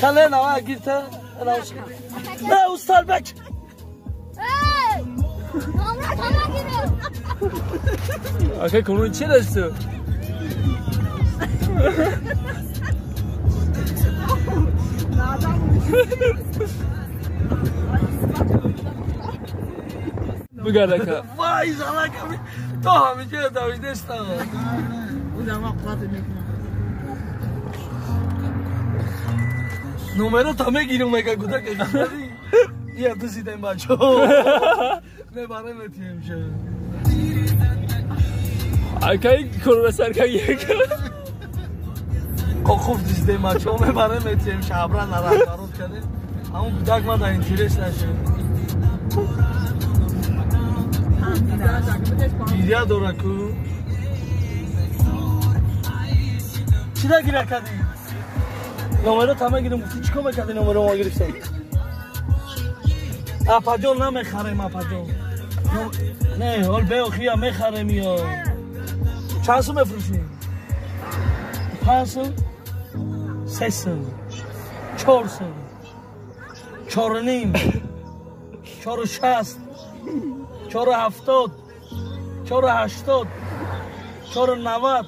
Кале нава гирта. Не, усталбек. Эй! Номра тама гирифт. Ака кунун чи дашт? Бугардака. Вай, залака. То ҳамиҷа давидеста. Номеро та мегирим мега кудак я дусидем бачо. Мебарем метием ша. Акай курва сарка як. Қоқуф дисидем бачо мебарем метием ша абра нараҳбарот кардем. Ҳамон кудак ма да интерес нашуд. Гиря дора ку. Чӣ да гиря кардӣ? Номеро тама гирим гуфти чӣ кор мекардӣ номеро мо гирифтем? Апаҷон намехарем апаҷон. Не, ҳол бео хия мехарем ё. Чанд сум мефурӯшӣ? 5 сум? 3 сум? 4 сум? 4.5? 4.60? 4.70? 4.80? 4.90?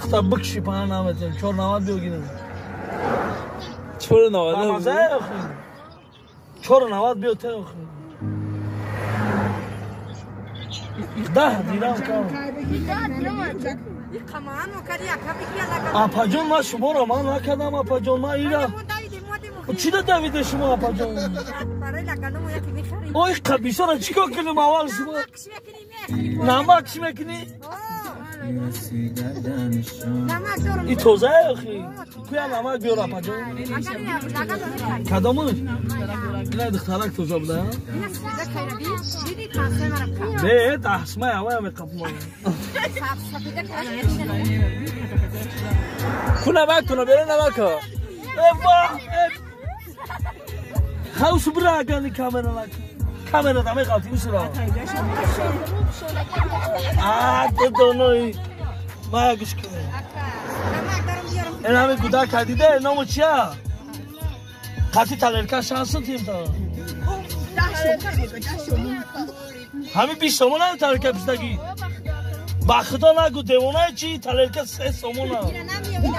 Хта бикши паҳан наметем. 4.90 биё гирем. 4.90? 4.90 биё те охи. 10 дирам кам. Апаҷон ман шуморо ман накардам апаҷон ман ира. Чӣ да давиде шумо апаҷон? Ой қабисора чӣ кор кунем аввал шумо? Намак чӣ мекунӣ? И тозае охи. Куя намак биёр апаҷон. Кадомуш? Ина духтарак тоза буда? Не, даҳсмай авая меқапмон. Ку намак туна беро намака. Эва! Хаус бира агани камера нак. Камера да меқалти усура. А, додоной. Мая гӯш кунем. Ин ҳами гудак диде ному чия? Қати талерка шансу тим та. Ҳами 20 сомона талерка пистагӣ. Ба худо нагу девонаи чи талерка 3 сомона.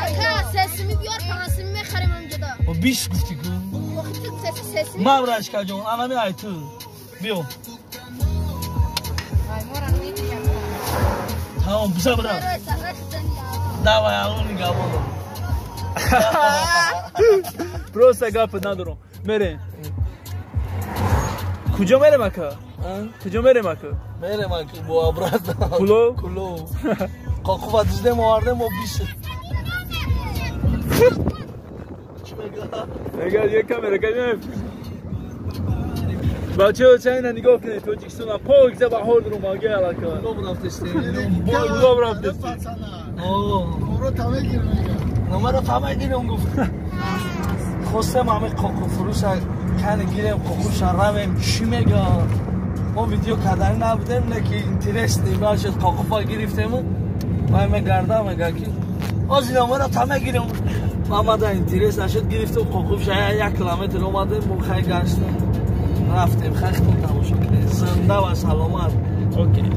Ака, 3 суми биёр, 5 суми мехарем ҳамҷода. 20 гуфтӣ ку. Ман рашка ҷон, анами ай ту. Биё. Тамом, биза бира. Давай, алони гапо. Просто гап надорам. Мерем. Куҷо мерем ака? Куҷо мерем ака? Мерем ака бо обратно. Куло? Куло. Қоқуфа диздем овардем бо 20. Чӣ мега? Мега як камера кадем. Бачаҳо чайна нигоҳ кунед Тоҷикистона пок за баҳор дуромаги алака. Кулоб рафтестем. Кулоб рафтестем. Номеро та мегирем. Номеро та мегирем гуфт. Хостем ҳами қоқуфурӯша кани гирем қоқуфша равем чӣ мега? Мо видео кардани набудем, не ки интересный бошад қоқуфа гирифтему вай мегардам мега ки ози номеро та мегирем. Мамада интерес нашуд гирифтем қоқуфша 1 километр омадем мо хай гаштем. Рафтем, хай худтон тамошо кунед. Зинда ва саломат. Окей.